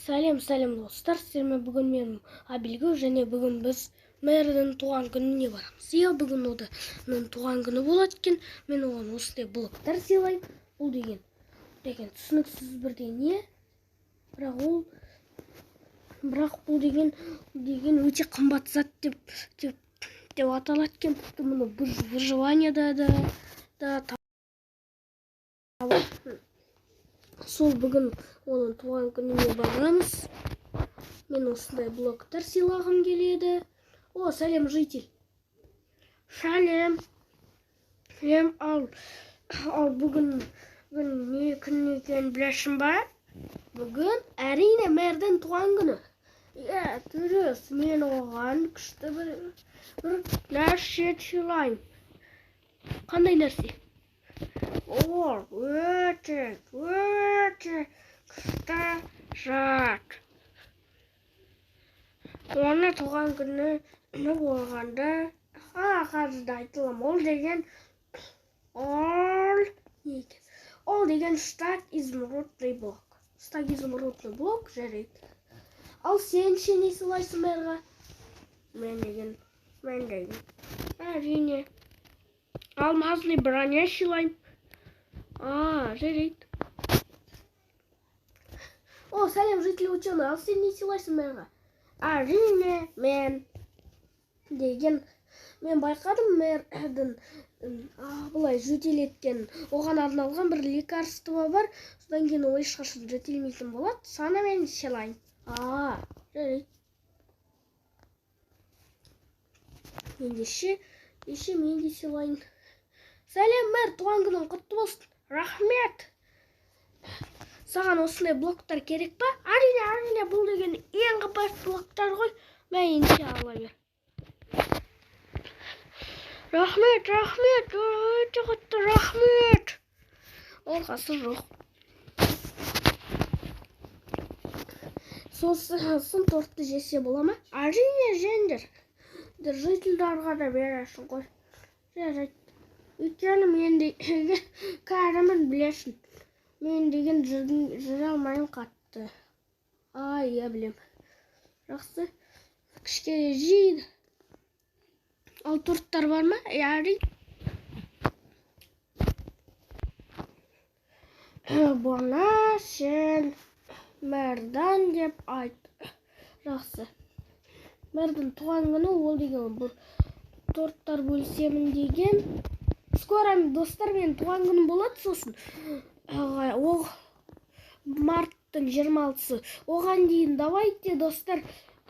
Сәлем, сәлем достар, сіздермен бүгін мен Абилгүл, және бүгін біз мэрдің туған күніне барамыз. Иә, бүгін оның туған күні болады екен. Мен оған осындай блоктар сыйлаймын. Бұл деген түсініксіз бірдеңе. Бірақ бұл деген өте қымбат зат деп аталады екен. Тіпті мұны выживанияда да Сол бүгін оның туған күніне барамыз. Мен осындай блоктар сыйлағым келеді. О, сәлем, житель. Сәлем. Сәлем, ал бүгін не күн екенін білесің ба? Бүгін әрине мэрдің туған күні. Иә, дұрыс. Мен оған күшті бір нәрсе сыйлаймын. Қандай нәрсе? Ол өте, өте күшті зат. Оны туған күні болғанда, қазір де айтыламын. Ол деген, ол не екен? Ол деген стак изумрудный блок. Стак изумрудный блок, жарайды. Ал сен ше не сыйлайсың мэрға? Мен деген, әрине, алмазный броня сыйлаймын. Жарайды. О, сәлем, житель ученый. Ал сен не сыйлайсың мэрға? Әрине, мен деген, мен байқадым мэрдің былай жөтелеткен. Оған арналған бір лекарство бар. Содан кейін ол ешқашан жөтелмейтін болады. Соны мен сыйлаймын. Жарайды. Ендеше, мен де сыйлайын. Сәлем, мэр, туған күнің құтты болсын. Рахмет. Саған осындай блоктар керек па? Әрине, әрине, бұл деген ең қымбат блоктар ғой. Мә, ендеше ала бер. Рахмет, рахмет, өте қатты рахмет. Олқасы жоқ. Сосын тортты жесе бола ма? Әрине, жеңдер. Жительдарға да бересің ғой. Жарайды. Өйткені мен деген кәрімін білесің. Мен деген жүре алмаймын қатты. Ай, иә, білем. Жақсы. Кішкене жейді. Ал торттар бар ма? Әрине. Бұны сен мэрдан деп айт. Жақсы. Мэрдің туған күні, ол деген бір торттар бөлісемін деген. Скоро, достар, менің туған күнім болады сосын. Ол марттың 26-сы. Оған дейін давайте, достар,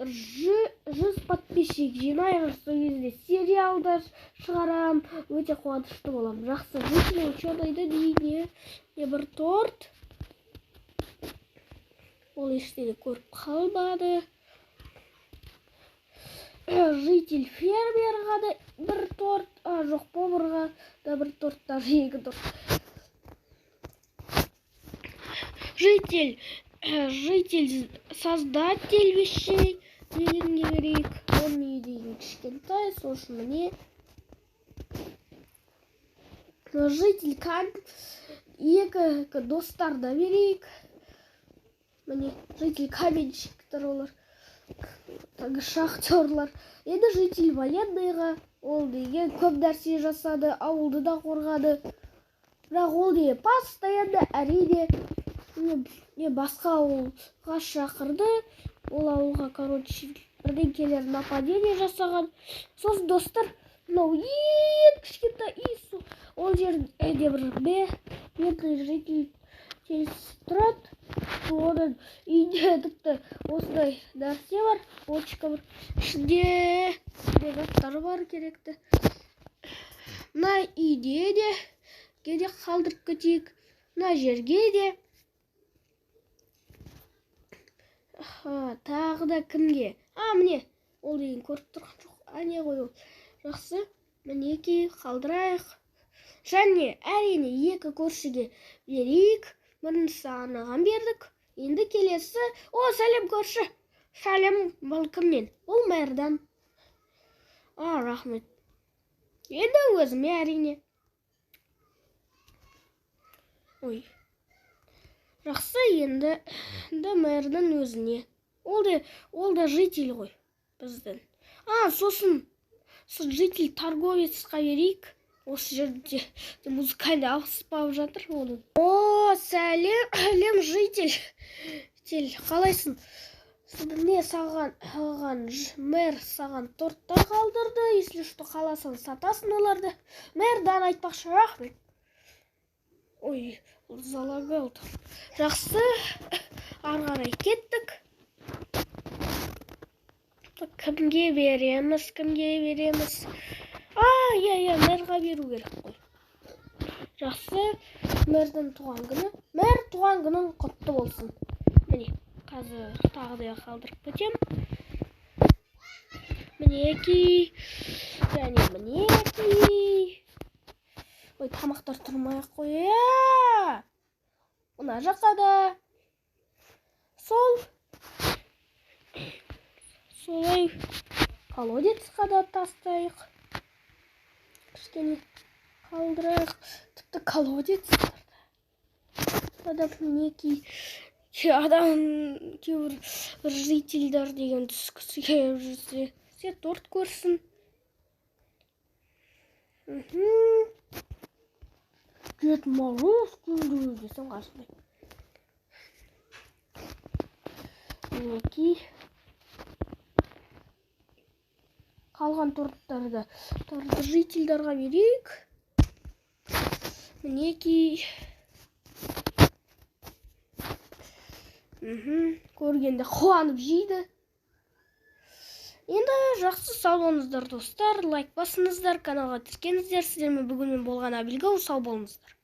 100 подписчик жинайық. Сол кезде сериалдар шығарам. Өте қуанышты боламын. Жақсы, житель ученыйды дейін, не бір торт. Ол ештеңе көріп қалмады. Житель фермерға да бір торт, жоқ, поварға да бір торт, даже екі торт. Житель создатель вещей дегенге берейік. Оның үйі деген кішкентай, сол үшін міне. Житель екі достар да берейік. Міне, житель каменщиктер олар. Шахтерлар. Енді житель военныйға, ол деген көп нәрсе жасады, ауылды да қорғады. Бірақ ол деген постоянно әрине не басқа ауылға шақырды. Ол ауылға, бірдеңкелер нападение жасаған. Сосын, достар, мынау ең кішкентай үй, ол жерде бір бедный житель тұрады. Оның үйінде тіпті осындай нәрсе бар, бочка бар. Ішінде заттар бар керекті. Мына үйде де кейде қалдырып кетейік. Мына жерге де. Тағы да кімге? Міне, ол деген көріп тұрған жоқ. Не ғой ол. Жақсы, мінекей қалдырайық. Және әрине екі көршіге берейік. Біріншісі анаған бердік. Енді келесі. О, сәлем, көрші. Сәлем, бұл кімнен? Бұл мэрдан. Рахмет. Енді өзіме әрине. Ой. Жақсы, енді Енді мэрдің өзіне. Ол да житель ғой біздің. Сосын житель торговецқа берейік. Осы жерде музыкальный аспап жатыр оның. О, сәлем, житель. Қалайсың? Не саған мэр саған торттар қалдырды. Если что, қаласаң сатасың оларды. Мэрдан айтпақшы, рахмет. Ой, залагал. Жақсы, ары қарай кеттік. Кімге береміз, кімге береміз? Иә, мэрға беру керек қой. Жақсы, мэрдің туған күні. Мэр туған күнің құтты болсын. Міне, қазір тағы да қалдырып кетем. Мінекей, және мінекей. Ой, тамақтар тұрмай ақ қой. Мына жаққа да. Солай колодецқа да тастайық. Кішкене қалдырайық. Тіпті колодецтарда. Адам мінекей. Адам кейбір жительдер деген түскісі келіп жүрсе, торт көрсін. Дед Мороз күнді десем қашпай. Мінекей. Қалған торттарды жительдарға берейік. Мінекей. Көргенде қуанып жейді. Енді жақсы, сау болыңыздар достар. Лайк басыңыздар, каналға тіркеліңіздер. Сіздермен бүгін мен болған Абилгоу. Сау болыңыздар.